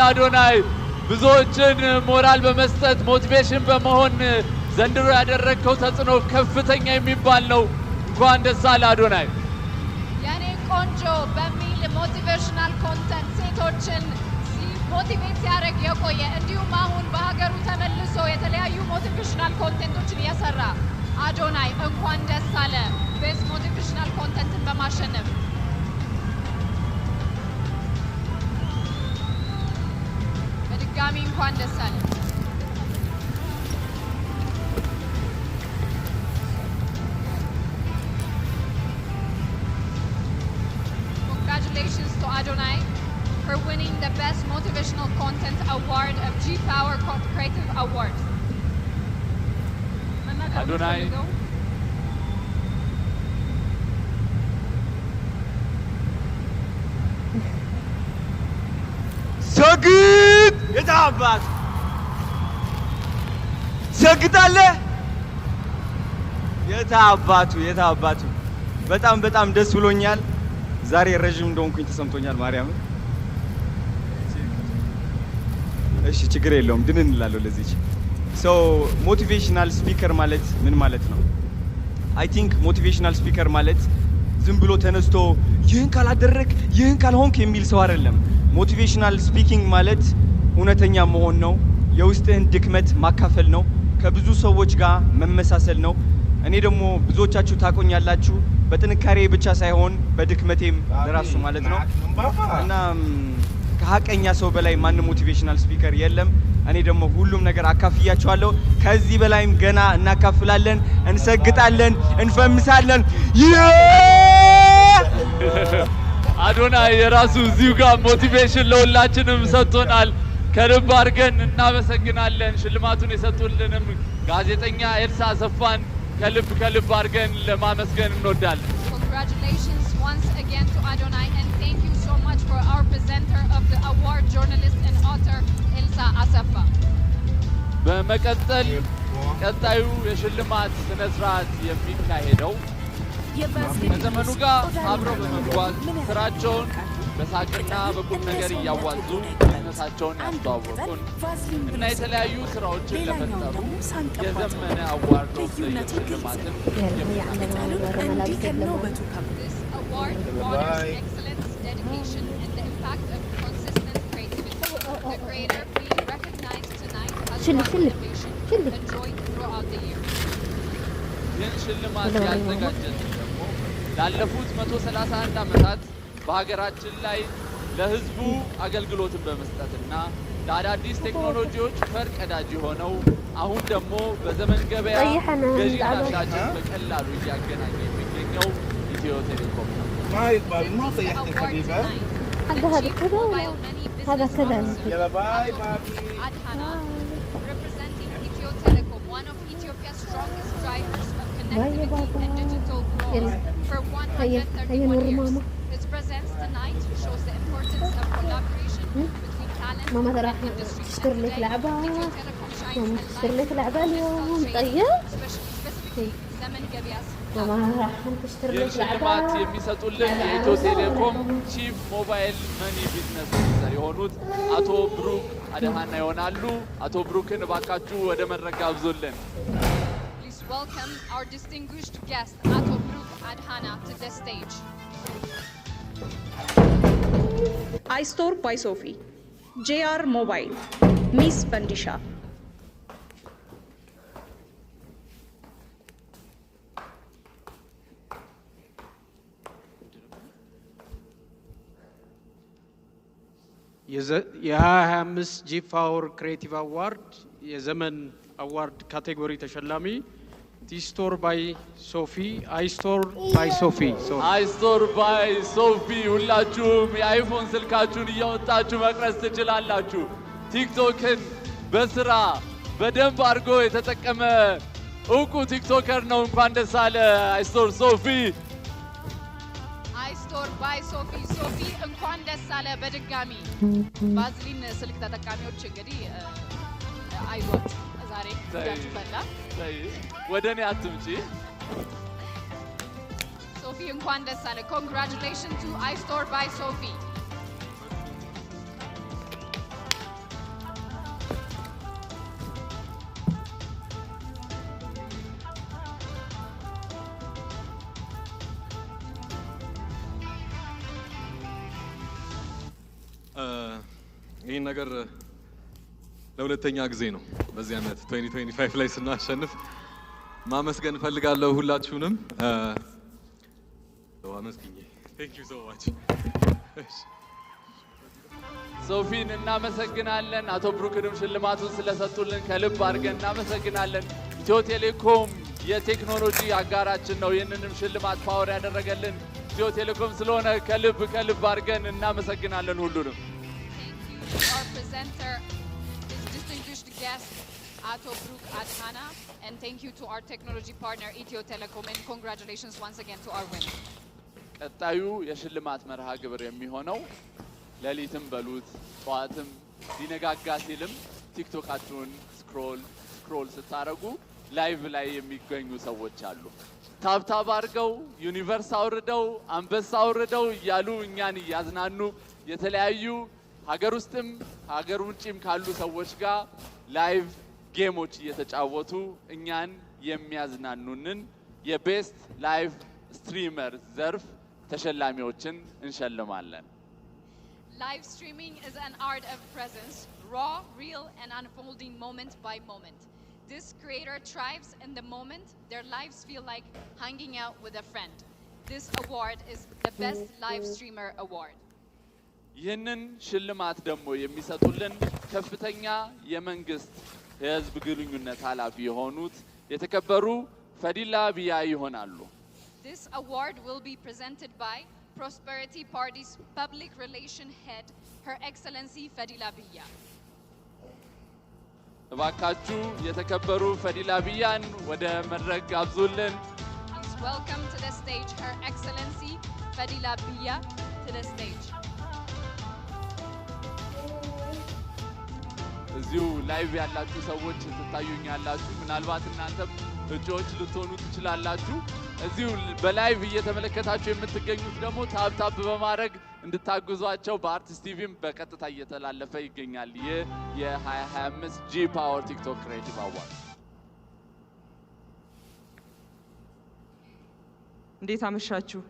አለህ አዶናይ። ብዙዎችን ሞራል በመስጠት motivation በመሆን ዘንድሮ ያደረግከው ተጽዕኖ ከፍተኛ የሚባል ነው። እንኳን ደስ አለህ አዶናይ። የኔ ቆንጆ በሚል motivational content ሴቶችን motivate ሲያደርግ የቆየ፣ እንዲሁም አሁን በሀገሩ ተመልሶ የተለያዩ motivational content ኦችን እየሰራ አዶናይ፣ እንኳን ደስ አለህ best motivational content ን በማሸነፍ። በድጋሚ እንኳን ደስ አለህ። Congratulations to Adonai for winning the Best Motivational Content Award of G Power Creative Awards. መናገር አዶናይ የምትፈልገው? ሰግጥ፣ የታባት ሰግጣለህ። የታባቱ የታባቱ። በጣም በጣም ደስ ብሎኛል። ዛሬ ረዥም እንደሆንኩኝ ተሰምቶኛል። ማርያምን። እሺ፣ ችግር የለውም፣ ድን እንላለሁ ለዚች። So motivational speaker ማለት ምን ማለት ነው? I think motivational speaker ማለት ዝም ብሎ ተነስቶ ይህን ካላደረግ፣ ይህን ካልሆንክ የሚል ሰው አይደለም። Motivational speaking ማለት እውነተኛ መሆን ነው። የውስጥህን ድክመት ማካፈል ነው። ከብዙ ሰዎች ጋር መመሳሰል ነው። እኔ ደግሞ ብዙዎቻችሁ ታቆኛላችሁ በጥንካሬ ብቻ ሳይሆን በድክመቴም ለራሱ ማለት ነው። እና ከሀቀኛ ሰው በላይ ማንም motivational speaker የለም። እኔ ደግሞ ሁሉም ነገር አካፍያቸዋለሁ። ከዚህ በላይም ገና እናካፍላለን፣ እንሰግጣለን፣ እንፈምሳለን። አዶናይ የራሱ እዚሁ ጋር motivation ለሁላችንም ሰጥቶናል። ከልብ አድርገን እናመሰግናለን። ሽልማቱን የሰጡልንም ጋዜጠኛ ኤልሳ አሰፋን ከልብ ከልብ አድርገን ለማመስገን እንወዳለን። Congratulations once again to Adonai and thank you so much for our presenter of the award, journalist and author Elsa Asafa. በመቀጠል ቀጣዩ የሽልማት ስነ ስርዓት የሚካሄደው ከዘመኑ ጋር አብረው በመጓዝ ስራቸውን በሳቅና በቁም ነገር እያዋዙ ቢዝነሳቸውን ያስተዋወቁን እና የተለያዩ ስራዎችን ለፈጠሩ የዘመነ Award of the Year ሽልማትን This award honors excellence, dedication, and the impact of consistent creativity. The creator being recognized tonight has شلي brought شلي innovation شلي. and joy throughout the year. ይህን ሽልማት ያዘጋጀልን ደግሞ ላለፉት 131 ዓመታት በሀገራችን ላይ ለሕዝቡ አገልግሎትን በመስጠትና ለአዳዲስ ቴክኖሎጂዎች ፈር ቀዳጅ የሆነው፣ አሁን ደግሞ በዘመን ገበያ ጠይሐና ገዢና እንዳለ። ሻጭን በቀላሉ እያገናኘ የሚገኘው ኢትዮ ቴሌኮም ነው። ما يقبل ما Presenting the طيحتك award حبيبه. tonight, هذا the هذا Chief كذا ولا Mobile Money هذا Business كذا؟ Officer, يلا bye Ato بابي. Adhana, representing Ethio Telecom, one of Ethiopia's strongest drivers of باي يا connectivity بابا. and digital growth يلا. for هيا هيا 131 نور years. ماما. His presence tonight shows the importance of collaboration between talent ماما and راح industry. تشتري And لك today, لعبة. Ethio Telecom shines ماما a تشتري light لك لعبة on digital اليوم. trade, طيب. specifically Zemen Gebeya's ماما راح تشتري ይህን لك ሽልማት لعبة. የሚሰጡልን የኢትዮ ቴሌኮም Chief Mobile Money Business Officer የሆኑት አቶ ብሩክ አድሃና ይሆናሉ። አቶ ብሩክን እባካችሁ ወደ መድረክ ጋብዙልን። Please welcome our distinguished guest, Ato Bruk Adhana, to the stage. iStore by Sophie, JR Mobile, Miss Bandisha. የ2025 G Power Creative Award የዘመን Award category ተሸላሚ ቲስቶር by ሶፊ፣ iStore by ሶፊ። iStore by ሶፊ። ሁላችሁም የ iPhone ስልካችሁን እያወጣችሁ መቅረጽ ትችላላችሁ። ቲክቶክን በስራ በደንብ አድርጎ የተጠቀመ እውቁ TikToker ነው። እንኳን ደስ አለህ iStore ሶፊ። iStore by ሶፊ። ሶፊ፣ እንኳን ደስ አለህ በድጋሚ። ቫዝሊን ስልክ ተጠቃሚዎች እንግዲህ አይዟችሁ፣ ዛሬ ጉዳችሁ ፈላ። ተይ፣ ወደ እኔ አትምጪ። ሶፊ፣ እንኳን ደስ አለህ። Congratulation to iStore by ሶፊ። ይህን ነገር ለሁለተኛ ጊዜ ነው በዚህ ዓመት 2025 ላይ ስናሸንፍ ማመስገን እፈልጋለሁ ሁላችሁንም። አመስግኜ thank you so much። ሶፊን እናመሰግናለን። አቶ ብሩክንም ሽልማቱን ስለሰጡልን ከልብ አድርገን እናመሰግናለን። ኢትዮ ቴሌኮም የቴክኖሎጂ አጋራችን ነው። ይህንንም ሽልማት power ያደረገልን ኢትዮ ቴሌኮም ስለሆነ ከልብ ከልብ አድርገን እናመሰግናለን ሁሉንም። Thank you to our presenter, his distinguished guest, Ato Bruk Adhana, and thank you to our technology partner, Ethio Telecom, and congratulations once again to our winner. ቀጣዩ የሽልማት መርሃ ግብር የሚሆነው ሌሊትም በሉት ጠዋትም ሊነጋጋ ሲልም ቲክቶካችሁን scroll scroll ስታደርጉ live ላይ የሚገኙ ሰዎች አሉ። Tap tap አድርገው፣ universe አውርደው፣ አንበሳ አውርደው እያሉ እኛን እያዝናኑ የተለያዩ ሀገር ውስጥም ሀገር ውጭም ካሉ ሰዎች ጋር live game ኦች እየተጫወቱ እኛን የሚያዝናኑንን የ best live streamer ዘርፍ ተሸላሚዎችን እንሸልማለን። Live streaming is an art of presence, raw, real, and unfolding moment by moment. This creator thrives in the moment. Their lives feel like hanging out with a friend. This award is the Best Live Streamer Award. ይህንን ሽልማት ደግሞ የሚሰጡልን ከፍተኛ የመንግስት የህዝብ ግንኙነት ኃላፊ የሆኑት የተከበሩ ፈዲላ ቢያ ይሆናሉ። This award will be presented by Prosperity Party's Public Relation Head, Her Excellency Fadila Biya. እባካችሁ የተከበሩ ፈዲላ ቢያን ወደ መድረክ ጋብዙልን። Please welcome to the stage Her Excellency Fadila Biya to the stage. እዚሁ live ያላችሁ ሰዎች ትታዩኛላችሁ። ምናልባት እናንተም እጩዎች ልትሆኑ ትችላላችሁ። እዚሁ በ live እየተመለከታችሁ የምትገኙት ደግሞ tap tap በማድረግ እንድታግዟቸው በአርቲስት ቲቪም በቀጥታ እየተላለፈ ይገኛል። ይህ የ2025 G Power TikTok Creative Award። እንዴት አመሻችሁ?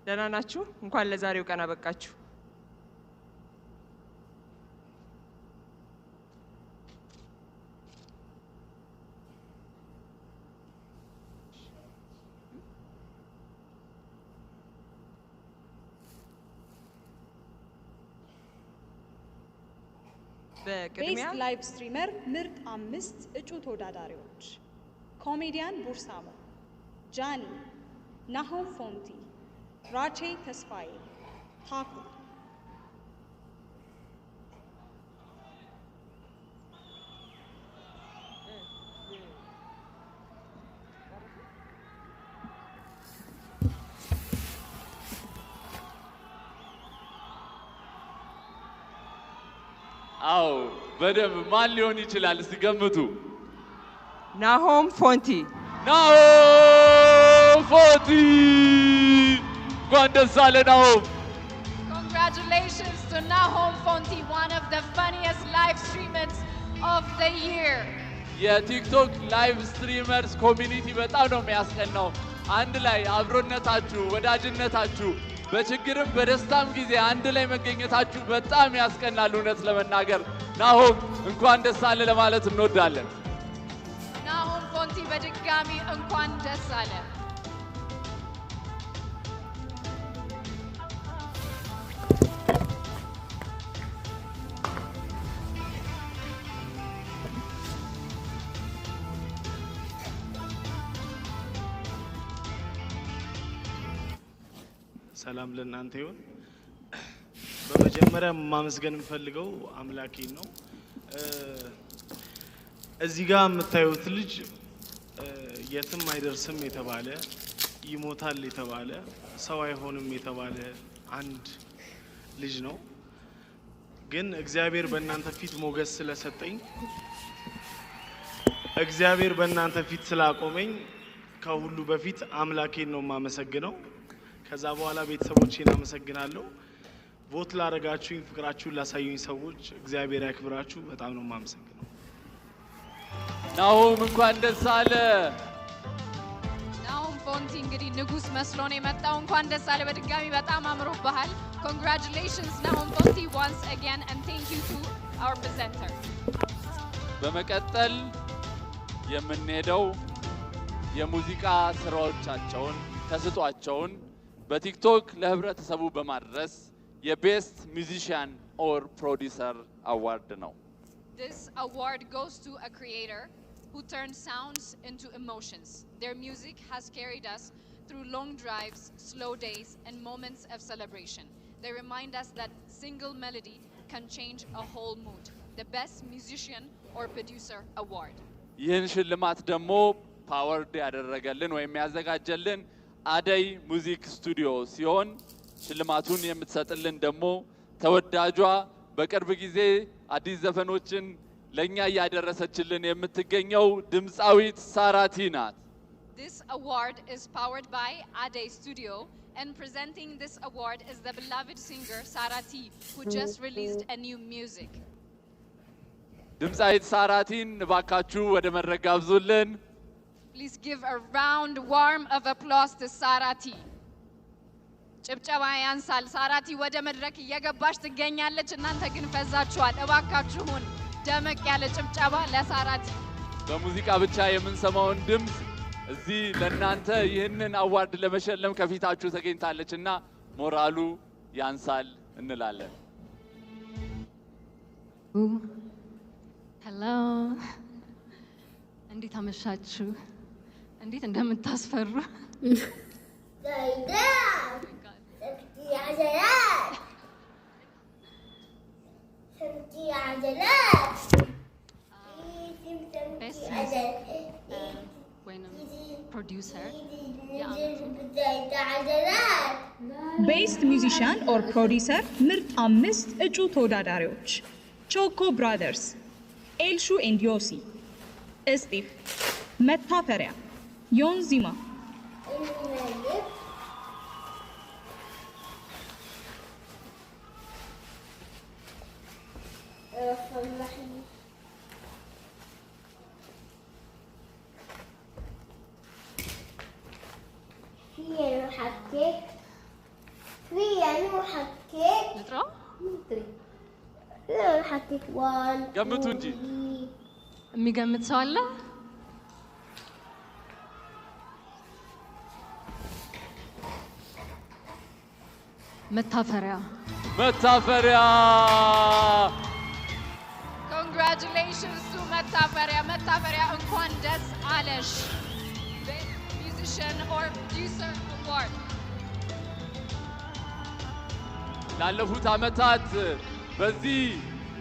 ደህና ናችሁ? እንኳን ለዛሬው ቀን አበቃችሁ። በቅድሚያ Best live streamer ምርጥ አምስት እጩ ተወዳዳሪዎች ኮሜዲያን ቡርሳሞ፣ ጃኒ፣ ናሆም ፎንቲ፣ ራቼ ተስፋዬ፣ ታኩ። አዎ፣ በደንብ ማን ሊሆን ይችላል? እስቲ ገምቱ። ናሆም ፎንቲ። ናሆም ፎንቲ፣ እንኳን ደስ አለህ ናሆም። Congratulations to Nahom Fonti, one of the funniest live streamers of the year. የቲክቶክ live streamers community በጣም ነው የሚያስቀናው። አንድ ላይ አብሮነታችሁ፣ ወዳጅነታችሁ በችግርም በደስታም ጊዜ አንድ ላይ መገኘታችሁ በጣም ያስቀናል። እውነት ለመናገር ናሆም እንኳን ደስ አለህ ለማለት እንወዳለን። ናሆም ፎንቲ፣ በድጋሚ እንኳን ደስ አለህ። ሰላም ለእናንተ ይሁን። በመጀመሪያ ማመስገን የምፈልገው አምላኬን ነው። እዚህ ጋር የምታዩት ልጅ የትም አይደርስም የተባለ፣ ይሞታል የተባለ፣ ሰው አይሆንም የተባለ አንድ ልጅ ነው። ግን እግዚአብሔር በእናንተ ፊት ሞገስ ስለሰጠኝ፣ እግዚአብሔር በእናንተ ፊት ስላቆመኝ ከሁሉ በፊት አምላኬን ነው የማመሰግነው። ከዛ በኋላ ቤተሰቦቼን አመሰግናለሁ። Vote ላረጋችሁኝ፣ ፍቅራችሁን ላሳዩኝ ሰዎች እግዚአብሔር ያክብራችሁ። በጣም ነው የማመሰግነው። ናሆም እንኳን ደስ አለህ። ናሆም ፎንቲ እንግዲህ ንጉስ መስሎ ነው የመጣው። እንኳን ደስ አለህ በድጋሚ፣ በጣም አምሮብሃል። Congratulations ናሆም ፎንቲ once again and thank you to our presenter. በመቀጠል የምንሄደው የሙዚቃ ስራዎቻቸውን ተሰጥኦዋቸውን በቲክቶክ ለህብረተሰቡ በማድረስ የ best musician or producer award ነው። This award goes to a creator who turns sounds into emotions. Their music has carried us through long drives, slow days, and moments of celebration. They remind us that single melody can change a whole mood. The Best Musician or Producer Award. ይህን ሽልማት ደግሞ powered ያደረገልን ወይም ያዘጋጀልን አደይ Music Studio ሲሆን ሽልማቱን የምትሰጥልን ደግሞ ተወዳጇ በቅርብ ጊዜ አዲስ ዘፈኖችን ለእኛ እያደረሰችልን የምትገኘው ድምፃዊት ሳራቲ ናት። This award is powered by Adey Studio, and presenting this award is the beloved singer Sara T, who just released a new music. ድምፃዊት ሳራቲን እባካችሁ ወደ መድረክ ጋብዙልን። Please give a round warm of applause to Sara T. ጭብጨባ ያንሳል። ሳራቲ ወደ መድረክ እየገባች ትገኛለች። እናንተ ግን ፈዛችኋል። እባካችሁን ደመቅ ያለ ጭብጨባ ለሳራቲ። በሙዚቃ ብቻ የምንሰማውን ድምፅ እዚህ ለእናንተ ይህንን award ለመሸለም ከፊታችሁ ተገኝታለች እና ሞራሉ ያንሳል እንላለን። Hello፣ እንዴት አመሻችሁ? እንዴት እንደምታስፈሩ! عجلات سمتي عجلات. Best ወይንም ፕሮዲውሰር عجلات. Best musician or producer ምርጥ አምስት እጩ ተወዳዳሪዎች ቾኮ ብራዘርስ፣ ኤልሹ and ዮሲ፣ እስጢፍ፣ መታፈሪያ፣ ዮንዚማ። في نحكيك في نحكيك. ልጥራው? نحكيك 1. ገምቱ እንጂ። የሚገምት ሰው አለ? መታፈሪያ። መታፈሪያ። Congratulations to መታፈሪያ። መታፈሪያ፣ እንኳን ደስ አለሽ። Best Musician or Producer Award. ላለፉት ዓመታት በዚህ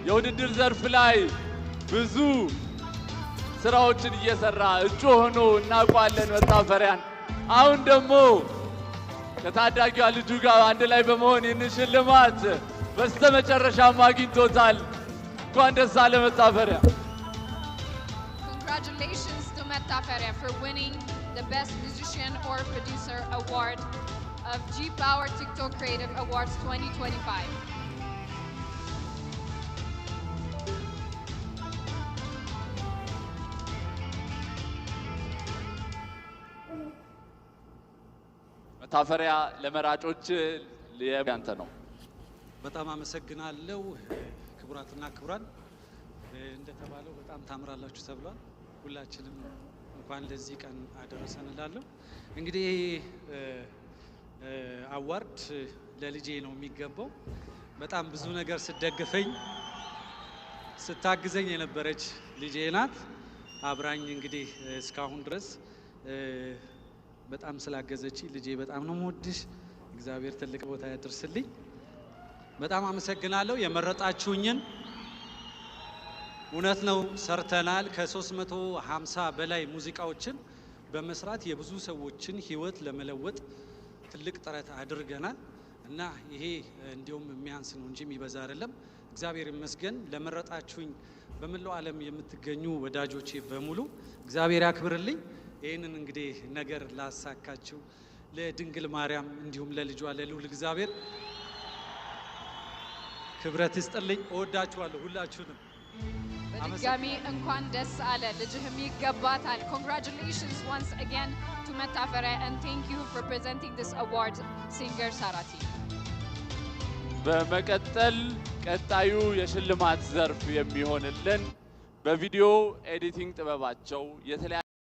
የውድድር ዘርፍ ላይ ብዙ ስራዎችን እየሰራ እጩ ሆኖ እናውቀዋለን መታፈሪያን። አሁን ደግሞ ከታዳጊዋ ልጁ ጋር አንድ ላይ በመሆን ይህንን ሽልማት በስተመጨረሻም አግኝቶታል። እንኳን ደስ አለ መታፈሪያ። Congratulations to Metaferia for winning the Best Musician or Producer Award of G Power TikTok Creative Awards 2025. መታፈሪያ፣ ለመራጮች ያንተ ነው። በጣም አመሰግናለሁ። ክቡራትና ክቡራን፣ እንደተባለው በጣም ታምራላችሁ ተብሏል። ሁላችንም እንኳን ለዚህ ቀን አደረሰን እላለሁ። እንግዲህ ይሄ award ለልጄ ነው የሚገባው። በጣም ብዙ ነገር ስትደግፈኝ ስታግዘኝ የነበረች ልጄ ናት። አብራኝ እንግዲህ እስካሁን ድረስ በጣም ስላገዘች ልጄ በጣም ነው የምወድሽ። እግዚአብሔር ትልቅ ቦታ ያድርስልኝ። በጣም አመሰግናለሁ የመረጣችሁኝን። እውነት ነው ሰርተናል። ከ350 በላይ ሙዚቃዎችን በመስራት የብዙ ሰዎችን ሕይወት ለመለወጥ ትልቅ ጥረት አድርገናል እና ይሄ እንዲሁም የሚያንስ ነው እንጂ የሚበዛ አይደለም። እግዚአብሔር ይመስገን። ለመረጣችሁኝ በመላው ዓለም የምትገኙ ወዳጆቼ በሙሉ እግዚአብሔር ያክብርልኝ። ይህንን እንግዲህ ነገር ላሳካችው ለድንግል ማርያም እንዲሁም ለልጇ ለልዑል እግዚአብሔር ክብረት ይስጥልኝ። እወዳችኋለሁ ሁላችሁንም። በድጋሚ እንኳን ደስ አለ፣ ልጅህም ይገባታል። Congratulations once again to መታፈሪያ and thank you for presenting this award, singer Sarati. በመቀጠል ቀጣዩ የሽልማት ዘርፍ የሚሆንልን በ video editing ጥበባቸው የተለያዩ